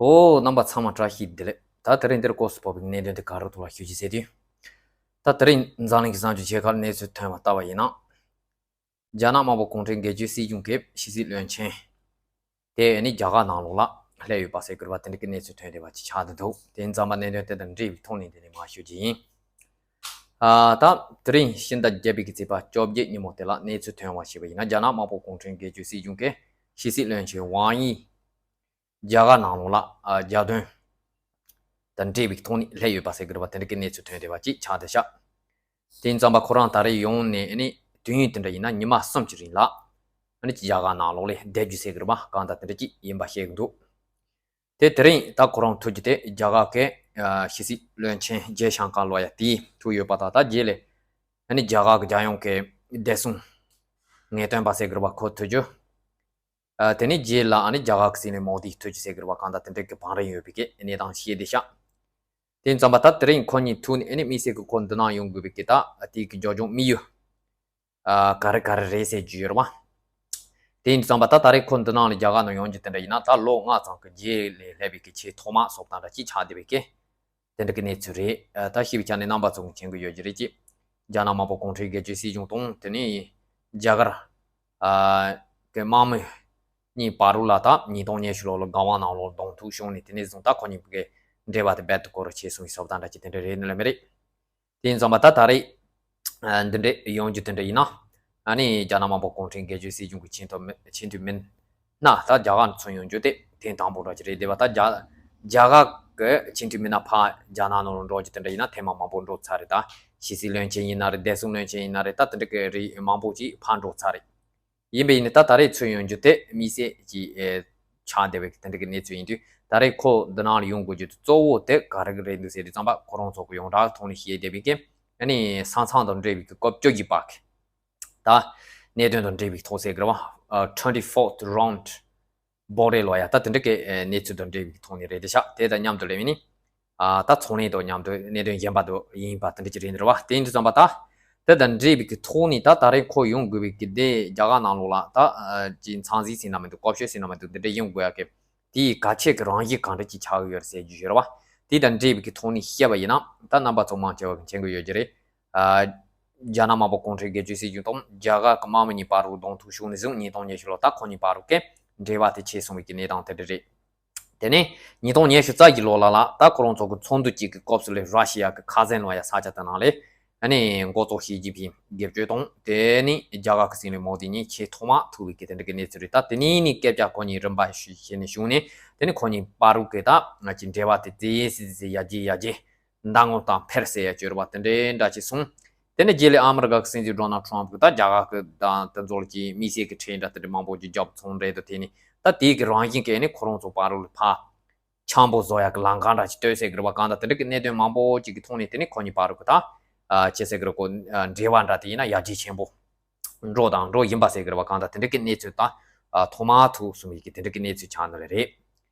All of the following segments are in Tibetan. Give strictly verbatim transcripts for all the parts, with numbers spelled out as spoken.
ཨོ། རྣམ་པ་ཚང་མ་བཀྲ་ཤིས་བདེ་ལེགས། ད་དེ་རིང་འདིར་སྐོར་སུ་ཕོག་པའི་གནད་དོན་དེ་ག་རེ་ཐོག་ལ་ཞུ་རྒྱུ་ཟེར་དུས། ད་དེ་རིང་འཛམ་གླིང་གི་གསར་འགྱུར་ཆེ་ཁག་གནས་ཚུལ་ཐོན་པ་ལྟ་བ་ཡིན་ན། རྒྱ་ནག་དམར་པོ་གུང་ཁྲན་སྒེར་གཅོད་སྲིད་གཞུང་གི་ཕྱི་སྲིད་བློན་ཆེན་དེ་ནི་རྒྱ་གར་ནང་ལོགས་ལ་སླེབས་ཡོད་པ་ཟེར་དགོས་པ་དེ་འདྲ་གི་གནས་ཚུལ་ཐོན་བསྡད་པ་ཅིག་ཆགས་བསྡད་འདུག་དེ་ཡིན་ཙང་མ་གནད་དོན་དེ་དང་འབྲེལ་བའི་ཐོག་ནས་འདི་ནས་མར་ཞུ་རྒྱུ་ཡིན། ཨ། ད་དེ་རིང་ཕྱི་ཟླ་བརྒྱད་པའི་གི་ཚེས་པ་བཅོ་བརྒྱད་ཉིན་མོ་དེ་ལ་གནས་ཚུལ་ཐོན་པ་ཞིག་ཡིན་ན། རྒྱ་ནག་དམར་པོ་གུང་ཁྲན་སྒེར་གཅོད་སྲིད་གཞུང་གི་ཕྱི་སྲིད་བློན་ཆེན་ཝང་དབྱི་རྒྱ་གར་ནང་ལོགས་ལ་ཨ་རྒྱལ་དོན་དང་འབྲེལ་བའི་ཐོག་ནས་སླེབས་ཡོད་པ་ཟེར་དགོས་པ་དེ་འདྲ་གི་གནས་ཚུལ་ཐོན་བསྡད་པ་ཅིག་ཆགས་བསྡད་ཤག་དེ་ཡིན་ཙང་མ་ཁོ་རང་ད་རེས་ཡོང་ནས་ཨ་ནི་དུས་ཡུན་དེ་འདྲ་ཡིན་ན་ཉི་མ་གསུམ་གྱི་རིང་ལ་ཨ་ནི་རྒྱ་གར་ནང་ལོགས་ལ་བསྡད་རྒྱུ་ཟེར་དགོས་པ་གང་ལྟར་དེ་འདྲ་ཅིག་ཡིན་པ་ཤེས་ཀྱི་འདུག་དེ་དེ་རིང་ད་ཁོ་རང་ཐུག་རྒྱུ་དེ་རྒྱ་གར་གྱི་ཨ་ཕྱི་སྲིད་བློན་ཆེན་ཇེ་ཤང་ཀར་ལབ་ཡ་དེ་ཐུག་ཡོད་པ་དང་། ད་རྗེས་ལ་ཨ་ནི་རྒྱ་གར་གྱི་རྒྱལ་ཡོངས་ཀྱི་བདེ་སྲུང་ངེས་སྟོན་པ་ཟེར་དགོས་པ་ཁོ་ཐུག་རྒྱུ། ཨ། དེ་ནས་རྗེས་ལ་ཨ་ནི་རྒྱ་གར་གྱི་སྲིད་བློན་མོ་དི་ཐུག་རྒྱུ་ཟེར་དགོས་པ་གང་ལྟར་དེ་འདྲ་གི་བང་རིམ་ཡོད་པའི་གི་གནས་སྟངས་ཤིག་བསྡད་ཤག་དེ་ཡིན་ཙང་མ་ད་དེ་རིང་ཁོ་གཉིས་ཐུག་ནས་ཨ་ནི་དམིགས་བསལ་གྱི་ཁོ་འདི་ནང་ཡོང་དགོས་པའི་གི་ད་དེའི་གི་རྒྱབ་ལྗོངས་དམིགས་ཡུལ་ཨ་ག་རེ་ག་རེ་རེད་ཟེར་རྒྱུ་ཡོད་རེད་པ། དེ་ཡིན་ཙང་མ་ད་ད་རེས་ཁོ་འདི་ནང་ལ་རྒྱ་གར་ནང་ཡོང་རྒྱུ་དེ་འདྲ་ཡིན་ན། ད་ལོ་ལྔ་ཙམ་གི་རྗེས་ལ་སླེབས་པའི་གི་ཆེས་ཐོག་མ་བཟོ་སྟངས་འདྲ་ཅིག་ཆགས་བསྡད་པའི་གི་དེ་འདྲ་གི་གནས་ཚུལ་རེད། ཨ། ད་ཤེས་པའི་ཆ་ནས་རྣམ་པ་ཚོ་མཁྱེན་གྱི་ཡོད་ཀྱི་རེད། ཅེས་རྒྱ་ནག་དམར་པོ་གུང་ཁྲན་སྒེར་གཅོད་སྲིད་གཞུང་དང་དེ་ནས་རྒྱ་གར་ཨ་གི་དམག་མི་གཉིས་བར་དུ་ལ་ད་ཉིས་སྟོང་ཉི་ཤུ་ལོ་ལ་སྒང་བ་ནང་ལོགས་གདོང་ཐུག་བྱུང་ནས། དེ་ནས་བཟུང་ད་ཁོ་གཉིས་ཀྱི་འབྲེལ་བ་དེ་རྦད་དེ་སྐོར་ཆེ་སོང་བའི་བཟོ་སྟངས་འདྲ་ཅིག་དེ་འདྲ་རེད་ནི་ལ་མི་རེད། དེ་ཡིན་ཙང་མ་ད་ད་རེས་ཨ་འདི་འདྲ་ཡོང་རྒྱུ་དེ་འདྲ་ཡིན་ན། ཨ་ནི་རྒྱ་ནག་དམར་པོ་གུང་ཁྲན་སྒེར་གཅོད་སྲིད་གཞུང་གི་ཆེས་མཐོ་མི་ཆེས་མཐོའི་མི་སྣ་ད་རྒྱ་གར་ཚུར་ཡོང་རྒྱུ་དེ་ཐེངས་དང་པོ་འདྲ་ཅིག་རེད་བསྡད་པ། ད་རྒྱ་རྒྱ་གར་གྱི་ཆེས་མཐོའི་མི་སྣ་ཕར་རྒྱ་ནག་ནང་ལ་འགྲོ་རྒྱུ་དེ་འདྲ་ཡིན་ན་ཐེངས་མ་མང་པོ་འགྲོ་ཚར་རེད། ད་ཕྱི་སྲིད་བློན་ཆེན་ཡིན་ན་རེད། བདེ་སྲུང་བློན་ཆེན་ཡིན་ན་རེད། ད་དེ་འདྲ་གི་རིགས་མང་པོ་ཅིག་ཕར་འགྲོ་ཚར་རེད། ཡིན་པ་ཡིན་ན་ད་ད་རེས་ཚུར་ཡོང་རྒྱུ་དེ་དམིགས་བསལ་གྱི་ཨེ་ཆགས་བསྡད་པའི་དེ་འདྲ་གི་གནས་ཚུལ་ཡིན་དུས། ད་རེས་ཁོ་འདི་ནང་ལ་ཡོང་དགོས་རྒྱུ་དེ་གཙོ་བོ་དེ་ག་རེ་གི་རེད་འདུག་ཟེར་དུས་ཙམ་པ། ཁོ་རང་ཚོ་གི་ཡོངས་གྲགས་ཐོག་ནས་བཤད་བསྡད་པའི་གི་ཨ་ནི་ས་མཚམས་དང་འབྲེལ་བའི་གི་སྐབས་བཅུ་བཞི་པ་གི་ད་གནད་དོན་དང་འབྲེལ་བའི་ཐོག་ཟེར་དགོས་རེད་པ། ཨ། twenty-fourth round border ལབ་ཡ་ད་དེ་འདྲ་གི་ཨེ་གནས་ཚུལ་དང་འབྲེལ་བའི་ཐོག་ནས་རེད་བསྡད་ཤག་དེ་དང་མཉམ་དུ་ལས་མིན་ནི། ཨ། ད་ཚོང་ལས་དང་མཉམ་དུ་གནད་དོན་གཞན་པ་དུ་ཡིན་པ་དེ་འདྲ་ཅིག་རེད་འདུག་རེད་པ། དེ་ཡིན་དུས་ཙམ་པ་ད་དེ་དང་འབྲེལ་བའི་གི་ཐོག་ནས་ད་ད་རེས་ཁོ་ཡོང་དགོས་པའི་གི་དེ་རྒྱ་གར་ནང་ལོགས་ལ་ད་ཨ་ཅིག་འཚམས་གཟིགས་ཟེར་ན་མི་འདུག་སྐོར་སྐྱོད་ཟེར་ན་མི་འདུག་དེ་འདྲ་ཡོང་དགོས་ཡ་གི་དེའི་གལ་ཆེ་གི་རང་བཞིན་གང་འདྲ་ཅིག་ཆགས་ཀྱི་ཡོད་རེད་ཟེར་རྒྱུ་ཡོད་རེད་པ། དེ་དང་འབྲེལ་བའི་གི་ཐོག་ནས་བཤད་པ་ཡིན་ན། ད་རྣམ་པ་ཚོ་མང་ཆེ་བ་གི་མཁྱེན་གྱི་ཡོད་ཀྱི་རེད། ཨ། རྒྱ་ནག་དམར་པོ་གུང་ཁྲན་སྒེར་གཅོད་སྲིད་གཞུང་དང་རྒྱ་གར་གྱི་དམག་མི་གཉིས་བར་དུ་གདོང་ཐུག་བྱུང་ནས་བཟུང་ཉིས་སྟོང་ཉི་ཤུ་ལོ་ད་ཁོ་གཉིས་བར་དུ་གི་འབྲེལ་བ་དེ་ཆད་སོང་བའི་གི་གནས་སྟངས་དེ་འདྲ་རེད། དེ་ནས་ཉིས་སྟོང་ཉི་ཤུ་རྩ་བཞི་ལོ་ལ་ལ་ད་ཁོ་རང་ཚོ་གི་ཚོགས་འདུ་གཅིག་གི་སྐབས་སུ་ལས་ར་ཤི་ཡ་གི་ཁ་ཟན་ལབ་ཡ་ས་ཆ་དེ་ནང་ལས་ཨ་ནི་འགོ་གཙོ་ཞི་ཅིན་ཕིང་སྒེར་གཅོད་དང་། དེ་ནས་རྒྱ་གར་གྱི་སྲིད་བློན་མོ་དི་གཉིས་ཆེས་ཐོག་མ་ཐུག་པའི་གི་དེ་འདྲ་གི་གནས་ཚུལ་རེད། ད་དེ་ནས་ནི་སྐད་ཆ་ཁོ་གཉིས་རིམ་པ་བྱས་ནས་བྱུང་ནས། དེ་ནས་ཁོ་གཉིས་བར་དུ་གི་ད་ང་ཅིག་འབྲེལ་བ་དེ་ཙི་ཙི་ཙི་ཡར་རྒྱས་ཡར་རྒྱས། མདའ་ངོ་དང་འཕེར་ཟེར་ཡ་ཅིག་ཡོད་རེད་པ། དེ་འདྲའི་འདྲ་ཅིག་སོང་། དེ་ནས་རྗེས་ལ་ཨ་མི་རི་ཀ་གི་སྲིད་འཛིན་ཌོ་ནལ་ཊམ་གྱིས་ད་རྒྱ་གར་གྱི་དང་དེ་ཚོ་ལ་ཅིག་དམིགས་བསལ་གྱི་ཁྲལ་འདྲ་དེ་འདྲ་མང་པོ་ཅིག་བརྒྱབ་སོང་རེད་འདུག་དེ་ནས་ད་དེའི་གི་རང་བཞིན་གྱིས་ནི་ཁོ་རང་ཚོ་བར་དུ་ལ་ཕར་འཆམ་པོ་བཟོ་ཡ་གི་ལམ་ཁ་འདྲ་ཅིག་གཏོད་ཟེར་གི་རེད་པ། གང་ལྟར་དེ་འདྲ་གི་གནད་དོན་མང་པོ་ཅིག་གི་ཐོག་ནས་དེ་ནི་ཁོ་གཉིས་བར་དུ་གི་ད་ཨ་ཅི་ཟེར་གི་རེད་གོ། ཨ་འབྲེལ་བ་འདྲ་དེ་ཡིན་ན་ཡར་རྒྱས་ཆེན་པོ་འགྲོ་དང་འགྲོ་བཞིན་པ་ཟེར་གི་རེད་པ། གང་ལྟར་དེ་འདྲ་གི་གནས་ཚུལ་ད་ཨ་ཐོག་མ་ཐུག་སོང་བའི་གི་དེ་འདྲ་གི་གནས་ཚུལ་ཆགས་ནི་རེད།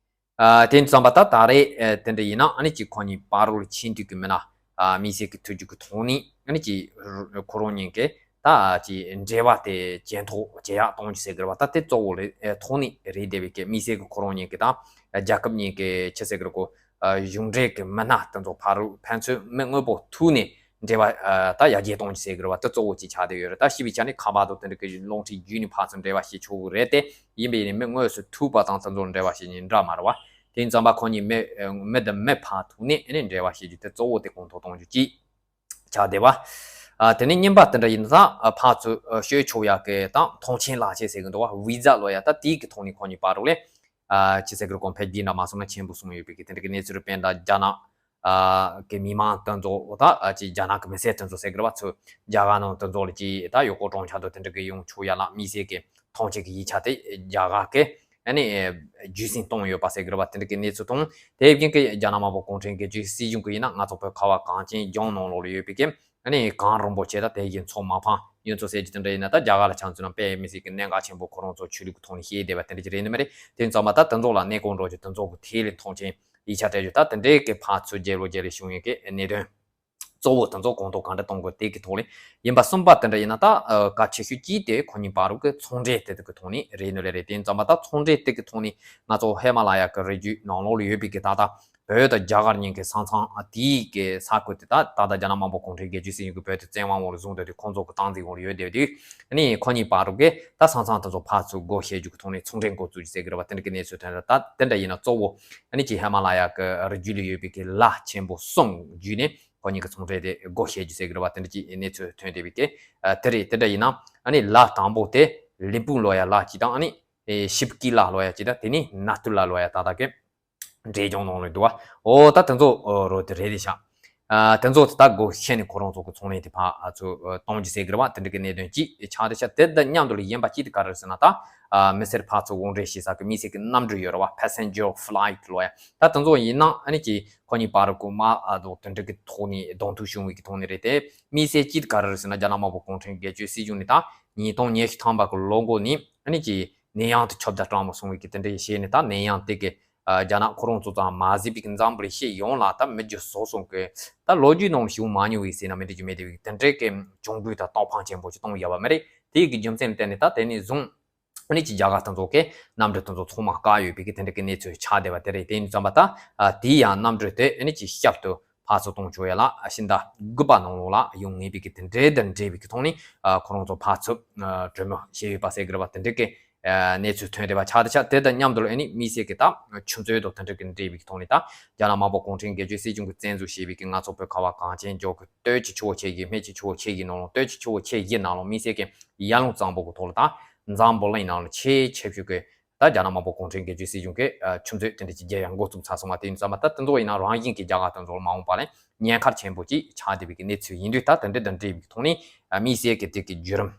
ཨ་དེ་ཡིན་དུས་ཙམ་པ་ད་ད་རེས་ཨ་དེ་འདྲ་ཡིན་ན་ཨ་ནི་ཅིག་ཁོ་གཉིས་བར་དུ་ལ་ཆེས་མཐོའི་གི་མི་སྣ་ཨ་དམིགས་བསལ་གྱི་ཐུག་རྒྱུ་གི་ཐོག་ནས་ཨ་ནི་ཅིག་ཁོ་རང་གཉིས་ཀྱི་ད་ཅིག་འབྲེལ་བ་དེ་ཇེ་མཐོ་ཇེ་ཡག་གཏོང་རྒྱུ་ཟེར་གི་རེད་པ། ད་དེ་གཙོ་བོ་ལ་ཨ་ཐོག་ནས་རེད་བསྡད་པའི་གི་དམིགས་བསལ་གྱི་ཁོ་རང་གཉིས་ཀྱི་ད་རྒྱལ་ཁབ་གཉིས་ཀྱི་ཅི་ཟེར་གི་རེད་གོ། ཨ་གཞུང་འབྲེལ་གྱི་མི་སྣ་དེ་ཚོ་བར་དུ་ཕན་ཚུན་མི་དངོས་པོ་ཐུག་ནས་འབྲེལ་བ་ཨ་ད་ཡར་རྒྱས་གཏོང་རྒྱུ་ཟེར་གི་རེད་པ། དེ་གཙོ་བོ་ཅིག་ཆགས་བསྡད་ཡོད་རེད། ད་ཤེས་པའི་ཆ་ནས་ཁ་པར་དང་དེ་འདྲ་གི་གློག་འཕྲིན་བརྒྱུད་ནས་ཕར་ཚུར་འབྲེལ་བ་བྱེད་ཆོག་གི་རེད་དེ། ཡིན་པ་ཡིན་ནའི་མི་དངོས་སུ་ཐུག་པ་དང་དེ་ཚོ་འབྲེལ་བ་བྱེད་ཉིན་འདྲ་མ་རེད་པ། དེ་ཡིན་ཙང་མ་ཁོ་གཉིས་མི་མི་དང་མི་ཕར་ཐུག་ནས་ཨ་ནི་འབྲེལ་བ་བྱེད་རྒྱུ་དེ་གཙོ་བོ་དེ་གོང་མཐོར་གཏོང་རྒྱུ་གཅིག་ཆགས་བསྡད་པ། ཨ་དེ་ནས་གཉིས་པ་དེ་འདྲ་ཡིན་ཙང་ཨ་ཕར་ཚུར་ཨ་ཤོད་ཆོག་ཡག་གི་དང་ཐོངས་མཆན་ལག་ཁྱེར་ཟེར་གི་འདུག་པ། བི་ཛ་ལབ་ཡ་ད་དེའི་གི་ཐོག་ནས་ཁོ་གཉིས་བར་དུ་ལས་ཨ་ཅི་ཟེར་གི་རེད་གོ། འཕེལ་རྒྱས་འདྲ་མ་སོང་ན་ཆེན་པོ་སོང་ཡོད་པའི་གི་དེ་འདྲ་གི་གནས་ཚུལ་རེད། དཔེར་ན་རྒྱ་ནག་ཨ་གི་མི་མང་དེ་ཚོ་ད་ཨ་ཅིག་རྒྱ་ནག་གི་མི་སེར་དེ་ཚོ་ཟེར་གི་རེད་པ། ཚུར་རྒྱ་གར་ནང་དེ་ཚོ་ལ་ཅིག་ད་ཡུལ་སྐོར་སྤྲོ་འཆམ་དང་དེ་འདྲ་གི་ཡོང་ཆོག་ཡ་ལ་དམིགས་བསལ་གི་ཐོངས་མཆན་གི་ཡིག་ཆ་དེ་རྒྱ་གར་གི་ཨ་ནི་རྒྱུན་སྲིང་བཏང་ཡོད་པ་ཟེར་གི་རེད་པ། དེ་འདྲ་གི་གནས་ཚུལ་དང་། དེ་བཞིན་གི་རྒྱ་ནག་དམར་པོ་གུང་ཁྲན་སྒེར་གཅོད་སྲིད་གཞུང་གི་ཡིན་ན་ང་ཚོ་བོད་ཁ་བ་གངས་ཅན་ལྗོངས་ནང་ལོགས་ལ་ཡོད་པའི་གི་ཨ་ནི་གངས་རིན་པོ་ཆེ་ད་དེ་བཞིན་མཚོ་མ་ཕམ་གཡུ་མཚོ་ཟེར་རྒྱུ་དེ་འདྲ་ཡིན་ན། ད་རྒྱ་གར་ལ་ཆ་མཚོན་ན་དཔེ་མི་སྲིད་ཀྱི་གནད་འགག་ཆེན་པོ་ཁོ་རང་ཚོ་ཆོས་ལུགས་ཀྱི་ཐོག་ནས་བཤད་བསྡད་པ་དེ་འདྲ་ཅིག་རེད་ནི་མ་རེད། དེ་ཙམ་པ་ད་དེ་ཚོ་ལ་གནས་སྐོར་འགྲོ་རྒྱུ་དེ་ཚོ་གི་ཐད་ལ་ཐོངས་མཆན་ཡིག་ཆ་སྤྲད་རྒྱུ་ད་དེ་འདྲའི་གི་ཕར་ཚུར་རྒྱལ་ལོ་རྒྱལ་ལས་བྱུང་ཡོད་ཀྱི་གནད་དོན་ གཙོ་བོ་དེ་ཚོ་གོང་དུ་གང་འདྲ་གཏོང་དགོས་དེ་གི་ཐོག་ནས་ཡིན་པ། གསུམ་པ་དེ་འདྲ་ཡིན་ན་ད་ཨ་གལ་ཆེ་ཤོས་གཅིག་དེ་ཁོ་གཉིས་བར་གྱི་ཚོང་འབྲེལ་དེ་དག་གི་ཐོག་ནས་རེད་ནོ་ལེ་རེད། དེ་ཡིན་ཙང་མ་ད་ཚོང་འབྲེལ་དེ་གི་ཐོག་ནས་ང་ཚོ་ཧི་མ་ལ་ཡ་གི་རི་རྒྱུད་ནང་ལོགས་ལ་ཡོད་པའི་གི་ད་ལྟ་བོད་དང་རྒྱ་གར་གཉིས་ཀྱི་ས་མཚམས་དེའི་གི་ས་ཁུལ་དེ་ད་ད་ལྟ་རྒྱ་ནག་དམར་པོ་གུང་ཁྲན་སྒེར་གཅོད་སྲིད་གཞུང་གི་བོད་དེ་བཙན་དབང་འོག་ལ་བཟུང་བསྡད་དུས་ཁོང་ཚོ་གི་སྟངས་འཛིན་འོག་ལ་ཡོད་བསྡད་དུས། ཨ་ནི་ཁོ་གཉིས་བར་དུ་གི་ད་ས་མཚམས་དེ་ཚོ་ཕར་ཚུར་སྒོ་ཕྱེ་རྒྱུ་གི་ཐོག་ནས་ཚོང་འབྲེལ་འགོ་བཙུགས་རྒྱུ་ཟེར་གི་རེད་བ། དེ་འདྲ་གི་གནས་ཚུལ་ཐོན་རེད། ད་དེ་འདྲ་ཡིན་ན་གཙོ་བོ་ཨ་ནི་ཅིག་ཧི་མ་ལ་ཡ་གི་རི་རྒྱུད་ལ་ཡོད་པའི་གི་ལ་ཆེན་པོ་གསུམ་བརྒྱུད་ནས་ཁོ་གཉིས་ཀྱི་ཚོང་འབྲེལ་དེ་སྒོ་ཕྱེ་རྒྱུ་ཟེར་གི་རེད་བ། དེ་འདྲ་ཅིག་གནས་ཚུལ་ཐོན་བསྡད་པའི་གི་ཨ་དེ་རེད། དེ་འདྲ་ཡིན་ན་ཨ་ནི་ལ་དང་པོ་དེ་ལིན་པུང་ལོ་ཡ་ལ་གཅིག་དང་། ཨ་ནི་ཨེ་ཤིབ་ཀི་ལ་ལོ་ཡ་གཅིག་དང་། དེ་ནས་ནཱ་ཏུ་ལ་ལོ་ཡ་ད་ལྟ་གི་འབྲས་ལྗོངས་ནང་ལ་འདུག་བ། འོ་ད་དེ་ཚོ་ཨོ་རོ་དེ་རེད་དེ་ཤག་ཨ་དེ་ཚོ་དེ་ད་སྒོ་ཕྱེ་ནས་ཁོ་རང་ཚོ་གི་ཚོང་ལས་དེ་ཕར་ཨ་ཚོ་ཨ་གཏོང་རྒྱུ་ཟེར་གི་རེད་བ། དེ་འདྲ་གི་གནད་དོན་གཅིག་ཆགས་བསྡད་ཤག་དེ་དང་མཉམ་དུ་ལ་ཡིན་པ་གཅིག་དེ་ག་རེ་ཟེར་ན། ད་ཨ་མི་སེར་ཕར་ཚུར་དབོར་འདྲེན་བྱེད་ས་གི་དམིགས་བསལ་གི་གནམ་གྲུ་ཡོད་རེད་བ། Passenger flight ལོ་ཡ། ད་དེ་ཚོ་ཡིན་ན་ཨ་ནི་ཅིག་ཁོ་གཉིས་བར་གོ་མ་ཨ་དོ་དེ་འདྲ་གི་ཐོག་ནས་གདོང་ཐུག་བྱུང་བའི་གི་ཐོག་ནས་རེད་དེ། དམིགས་བསལ་གཅིག་དེ་ག་རེ་ཟེར་ན། རྒྱ་ནག་དམར་པོ་གུང་ཁྲན་སྒེར་གཅོད་སྲིད་གཞུང་ནས་ད་ཉིས་སྟོང་ཉི་ཤུ་ཐམ་པ་གི་ལོ་འགོ་ནས་ཨ་ནི་ཅིག་ནད་ཡམས་དེ་ཁྱབ་གདལ་དྲག་མོ་སོང་བའི་གི་དེ་འདྲ་བྱས་ནས། ད་ནད་ཡམས་དེ་གི་ཨ་རྒྱ་ནག་ཁོ་རང་ཚོ་ཙམ་མ་ཟད་པའི་གི་འཛམ་བུ་གླིང་སྤྱི་ཡོངས་ལ་ད་མི་རྒྱུ་ཟོག་སོང་གི། ད་ལོ་རྒྱུས་ནང་བྱུང་མ་མྱོང་བའི་ཟེར་ན་མི་འགྲིག་རྒྱུ་མེད་དེ། བའི་དེ་འདྲའི་གི་གྱོང་གུད་དང་རྟགས་ཕང་ཆེན་པོ་ཞིག་བཏང་ཡོད་པ་མ་རེད། དེའི་གི་རྒྱུ་མཚན་བརྟེན་ནས་ད་དེ་ནས་བཟུང་ཨ་ནི་ཅིག་རྒྱ་གར་དེ་ཚོ་གི་གནམ་གྲུ་དེ་ཚོ་ཚང་མ་བཀག་ཡོད་པའི་གི་དེ་འདྲ་གི་གནས་ཚུལ་ཆགས་བསྡད་པ་དེ་རེད། དེ་ཡིན་ཙམ་པ་ད་ཨ་དེའི་ཡང་གནམ་གྲུ་དེ་ཨ་ནི་ཅིག་ཞབས་ཏུ་ཕར་ཚུར་གཏོང་ཆོག་ཡ་ལ་ཨ་ཕྱི་ཟླ་དགུ་པ་ནང་ལོགས་ལ་ཡོང་ངེས་པའི་གི་དེ་འདྲའི་དང་འབྲེལ་བའི་གི་ཐོག་ནས་ཨ་ཁོ་རང་ཚོ་ཕར་ཚུར་ཨ་གྲོས་མོལ་བྱས་ཡོད་པ་ཟེར་གི་རེད་བ། དེ་འདྲའི་གི་ཨ་གནས་ཚུལ་ཐོན་བསྡད་པ་ཆགས་བསྡད་ཤག་དེ་དང་མཉམ་དུ་ལ་ཨ་ནི་དམིགས་བསལ་གི་ད་ཆུ་མཛོད་དང་དེ་འདྲ་གི་འབྲེལ་བའི་གི་ཐོག་ནས། ད་རྒྱ་ནག་དམར་པོ་གུང་ཁྲན་སྒེར་གཅོད་སྲིད་གཞུང་གིས་བཙན་འཛུལ་བྱས་པའི་གི་ང་ཚོ་བོད་ཁ་བ་གངས་ཅན་ལྗོངས་ཀྱི་སྟོད་ཀྱི་ཆུ་བོ་ཆེ་བཞི། སྨད་ཀྱི་ཆུ་བོ་ཆེ་བཞི་ནང་ལོགས། སྟོད་ཀྱི་ཆུ་བོ་ཆེ་བཞི་ནང་ལོགས་དམིགས་བསལ་གི་ཡར་ཀླུང་གཙང་པོ་གི་ཐོག་ལ། ད་འཛམ་བུ་གླིང་ནང་ལ་ཆེས་ཆེ་ཤོས་གི་ད་རྒྱ་ནག་དམར་པོ་གུང་ཁྲན་སྒེར་གཅོད་སྲིད་གཞུང་གི་ཨ་ཆུ་མཛོད་དེ་འདྲ་ཅིག་རྒྱག་ཡ་འགོ་བཙུགས་ཚར་སོང་བ། དེ་ཡིན་ཙམ་པ་ད་དེ་ཚོ་ཡིན་ན་རང་བཞིན་གྱི་རྒྱ་གར་དེ་ཚོ་ལ་མ་འོངས་པ་ལ་ཉེན་ཁ་ཆེན་པོ་ཅིག་ཆགས་བསྡད་པའི་གི་གནས་ཚུལ་ཡིན་དུས། ད་དེ་འདྲ་དང་འབྲེལ་བའི་གི་ཐོག་ནས་ཨ་དམིགས་བསལ་གི་དེ་གི་བརྒྱུད་རིམ་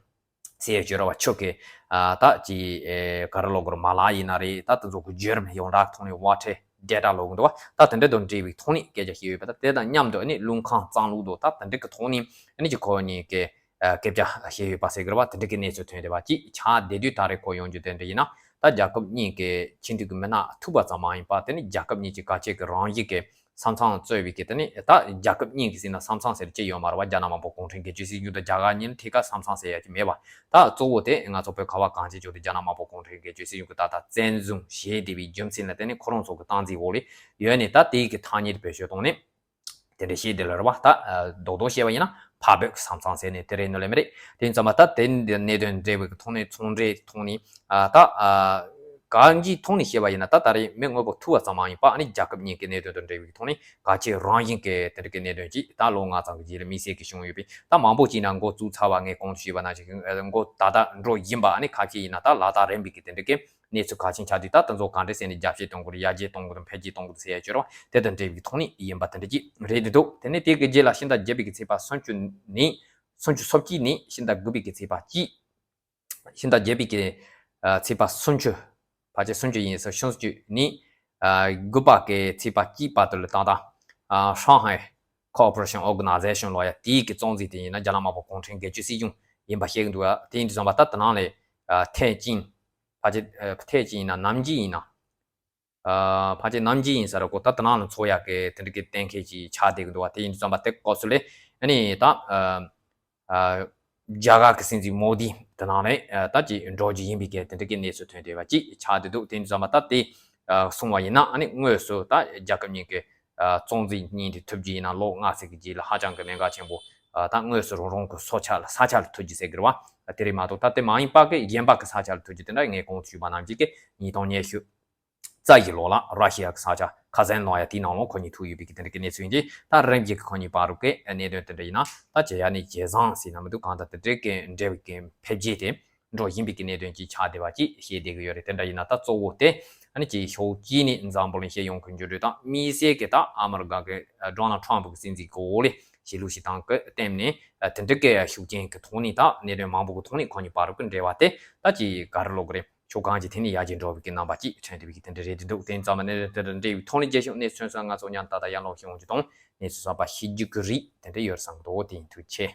ཟེར་ཡ་བརྗོད་ར་བ། ཆོས་ཀྱི་ཨ་ད་ཅི་ཨེ་ག་རེ་ལབ་དགོས་རེད། མ་ལག་ཡིན་ན་རེད། ད་དེ་ཚོ་གི་བརྒྱུད་རིམ་ཡོངས་གྲགས་ཐོག་ནས་དབར་ཁྲལ་ཌེ་ཊ་ལབ་གི་འདུག་བ། ད་དེ་འདྲ་དང་འབྲེལ་བའི་ཐོག་ནས་སྐད་ཆ་བཤད་ཡོད་པ། ད་དེ་དང་མཉམ་དུ་ཨ་ནི་རླུང་ཁམས་གཙང་ལུགས་དང་ད་དེ་འདྲ་གི་ཐོག་ནས་ཨ་ནི་ཅིག་ཁོ་གཉིས་ཀྱི་ཨ་སྐད་ཆ་བཤད་ཡོད་པ་ཟེར་གི་རེད་བ། དེ་འདྲ་གི་གནས་ཚུལ་ཐོན་བསྡད་པ་ཅིག་ཆགས་བསྡད་དུས། ད་རེས་ཁོ་ཡོང་རྒྱུ་དེ་འདྲ་ཡིན་ན། ད་རྒྱལ་ཁབ་གཉིས་ཀྱི་ཕྱི་འབྲེལ་གྱི་མི་སྣ་ཐུག་པ་ཙམ་མ་ཡིན་པ། དེ་ནི་རྒྱལ་ཁབ་གཉིས་ཀྱི་ག་ཅིག་གི་རང་བཞིན་གྱི་ས་མཚམས་གཙོས་པའི་གི། དེ་ནི་ད་རྒྱལ་ཁབ་གཉིས་ཀྱི་ཟེར་ན་ས་མཚམས་ཟེར་གྱི་ཡོད་མ་རེད་བ། རྒྱ་ནག་དམར་པོ་གུང་ཁྲན་སྒེར་གཅོད་སྲིད་གཞུང་དང་རྒྱ་གར་གཉིས་ལ་ཐད་ཀར་ས་མཚམས་ཟེར་ཡ་གྱི་མེད་བ། ད་གཙོ་བོ་དེ་ང་ཚོ་བོད་ཁ་བ་གངས་ཅན་ལྗོངས་དེ་རྒྱ་ནག་དམར་པོ་གུང་ཁྲན་སྒེར་གཅོད་སྲིད་གཞུང་གིས་ད་ལྟ་བཙན་བཟུང་བྱས་བསྡད་པའི་རྒྱུ་མཚན་ལ་བརྟེན་ནས་ཁོ་རང་ཚོ་གི་སྟངས་འཛིན་འོག་ལ་ཡོད་ནས། ད་དེའི་གི་ཐ་སྙད་དེ་བེད་སྤྱོད་བཏང་ནས་དེ་འདྲ་བཤད་བསྡད་ལ་རེད་བ། ད་རྡོག་རྡོག་བཤད་པ་ཡིན་ན་ཕར་བོད་ཀྱི་ས་མཚམས་ཟེར་ནས་དེ་རེད་ནོ་ལེ་མི་རེད། དེ་ཡིན་ཙང་མ་ད་དེ་འདི་གནད་དོན་འབྲེལ་བའི་གི་ཐོག་ནས། ཚོང་འབྲེལ་ཐོག་ནས་ཨ་ད་ཨ་གང་ཅིའི་ཐོག་ནས་བཤད་པ་ཡིན་ན། ད་ད་རེས་མི་དངོས་པོ་ཐུག་པ་ཙམ་མ་ཡིན་པ། ཨ་ནི་རྒྱལ་ཁབ་གཉིས་ཀྱི་གནད་དོན་དང་འབྲེལ་བའི་གི་ཐོག་ནས་གལ་ཆེ་རང་བཞིན་གྱི་དེ་འདྲ་གི་གནད་དོན་ཅིག་ད་ལོ་ལྔ་ཙམ་གྱི་རྗེས་ལ་དམིགས་བསལ་གྱི་བྱུང་ཡོད་པས། ད་མང་པོ་ཅིག་ན་འགོ་བཙུགས་ཚར་བ། ངས་གོང་དུ་ཞུས་པ་ནང་བཞིན་འགོ་ད་ལྟ་འགྲོ་བཞིན་པ། ཨ་ནི་ཁ་ཤས་ཡིན་ན་ད་ལག་རྟགས་རན་པའི་གི་དེ་འདྲ་གི་གནས་ཚུལ་གལ་ཆེན་ཆགས་དུས། ད་དེ་ཚོ་ག་འདྲ་ཟེར་ནས་རྒྱབ་བཤད་གཏོང་དགོས་རེད། ཡར་རྒྱས་གཏོང་དགོས་དང་འཕེལ་རྒྱས་གཏོང་དགོས་ཟེར་ཡ་བཅོས་ར་བ། དེ་དང་འབྲེལ་བའི་ཐོག་ནས་ཡིན་པ་དེ་འདྲ་ཅིག་རེད་འདུག་དེ་ནས་དེ་གི་རྗེས་ལ་ཕྱི་ཟླ་བརྒྱད་པའི་གི་ཚེས་པ་སུམ་ཅུ་ནས། སུམ་ཅུ་སོ་གཅིག་ནས་ཕྱི་ཟླ་དགུ་པའི་གི་ཚེས་པ་གཅིག་ཕྱི་ཟླ་བརྒྱད་པའི་གི་ཨ་ཚེས་པ་སུམ་ཅུ། ཕལ་ཆེར་སུམ་ཅུ་ཡིན་ས། སུམ་ཅུ་ནས་ཨ་དགུ་པ་གི་ཚེས་པ་གཅིག་བར་དུ་ལ་ད་ལྟ་ཨ་Shanghai Cooperation Organization ལབ་ཡ་དེའི་གི་གཙོ་འཛིན་དེ་ཡིན་ན་རྒྱ་ནག་དམར་པོ་གུང་ཁྲན་སྒེར་གཅོད་སྲིད་གཞུང་ཡིན་པ་ཤེས་ཀྱི་འདུག་ཨ། དེ་ཡིན་དུས་ཙམ་པ་ད་དེ་ནང་ལས་ཨ་ཐའེ་ཅིན། ཕལ་ཆེར་ཨ་ཐའེ་ཅིན་ཡིན་ན་ནམ་ཅི་ཡིན་ན། ཨ་ཕལ་ཆེར་ནམ་རྒྱུན་ཡིན་ས་རེད་གོ། ད་དེ་ནང་ལ་འཚོགས་ཡག་གི་དེ་འདྲ་གི་གཏན་འཁེལ་ཅིག་ཆགས་བསྡད་ཀྱི་འདུག་བ། དེ་ཡིན་དུས་ཙམ་པ་དེ་སྐབས་སུ་ལས་ཨ་ནི་ད་ཨ་ཨ་རྒྱ་གར་གྱི་སྲིད་འཛིན་མོ་དི་དེ་ནང་ལ་ཨ་ད་ཅིག་འགྲོ་རྒྱུ་ཡིན་པའི་གི་དེ་འདྲ་གི་གནས་ཚུལ་ཐོན་བསྡད་པ་ཅིག་ཆགས་བསྡད་འདུག་དེ་ཡིན་དུས་ཙམ་པ་ད་དེ་ཨ་སོང་བ་ཡིན་ན། ཨ་ནི་དངོས་སུ་ད་རྒྱལ་ཁབ་གཉིས་ཀྱི་ཨ་གཙོ་འཛིན་གཉིས་དེ་ཐུག་རྒྱུ་ཡིན་ན་ལོ་ལྔ་ཙམ་གྱི་རྗེས་ལ་ཧ་ཅང་གི་གནད་འགག་ཆེན་པོ། ཨ་ད་དངོས་སུ་རང་རང་གི་ས་ཆ་ལ་ས་ཆ་ལ་ཐུག་རྒྱུ་ཟེར་གི་རེད་བ། དེ་རེད་མ་གཏོགས་ད་དེ་མ་ཡིན་པ་གི་གཞན་པ་གི་ས་ཆ་ལ་ཐུག་རྒྱུ་དེ་འདྲ། ངས་གོང་དུ་ཞུས་པ་ནང་བཞིན་གི་ཉིས་སྟོང་ཉི་ཤུ་རྩ་བཞི་ལོ་ལ་ར་ཤི་ཡ་གི་ས་ཆ་ཁ་ཟན་ལབ་ཡ་དེའི་ནང་ལ་ཁོ་གཉིས་ཐུག་ཡོད་པའི་གི་དེ་འདྲ་གི་གནས་ཚུལ་ཡིན་གྱི། ད་རིམ་བཞིན་གི་ཁོ་གཉིས་བར་དུ་གི་གནད་དོན་དེ་འདྲ་ཡིན་ན་ད་ཇེ་ཡག་ནས་ཇེ་བཟང་ཟེར་ན་མི་འདུག་གང་ལྟར་དེ་འདྲའི་གི་འབྲེལ་བའི་གི་འཕེལ་རྒྱས་དེ་འགྲོ་བཞིན་པའི་གི་གནད་དོན་ཅིག་ཆགས་བསྡད་པ་ཅིག་བཤད་བསྡད་ཀྱི་ཡོད་རེད། དེ་འདྲ་ཡིན་ན་ད་གཙོ་བོ་དེ་ཨ་ནི་ཅིག་ཕྱོགས་གཅིག་ནས་འཛམ་བུ་གླིང་སྤྱི་ཡོངས་ཀྱི་འགྱུར་འགྲོས་དང་། དམིགས་བསལ་གི་ད་ཨ་མི་རི་ཀ་གི་ཨ་Donald Trump གི་སྲིད་འཛིན་གི་འོག་ལ་གཞིས་ལུས་ཤིག་བཏང་གི་སྟེང་ནས་ཨ་དེ་འདྲ་གི་ཤུགས་རྐྱེན་གི་ཐོག་ནས་ད་གནད་དོན་མང་པོ་གི་ཐོག་ནས་ཁོ་གཉིས་བར་གི་འབྲེལ་བ་དེ་ད་ཅིག་ག་རེ་ལབ་དགོས་རེད། ཕྱོགས་གང་ཅིའི་ཐད་ནས་ཡར་རྒྱས་འགྲོ་བའི་གི་རྣམ་པ་ཅིག་ཐོན་བསྡད་པའི་གི་དེ་འདྲ་རེད་འདུག་དེ་ཡིན་ཙང་མ་གནད་དོན་དེ་འདྲ་འབྲེལ་བའི་ཐོག་ནས་རྒྱལ་ཤོག་གནས་ཚུལ་སོགས་ང་ཚོ་མཉམ་དུ་ད་ལྟ་ཡར་ལངས་ཤིག་འོང་རྒྱུ་དང་། གནས་ཚུལ་གསར་པ་ཤེས་རྒྱུ་གི་རིགས་དེ་འདྲ་ཡོད་བསམ་གི་འདུག་དེ་ཡིན། ཐུགས་རྗེ་ཆེ།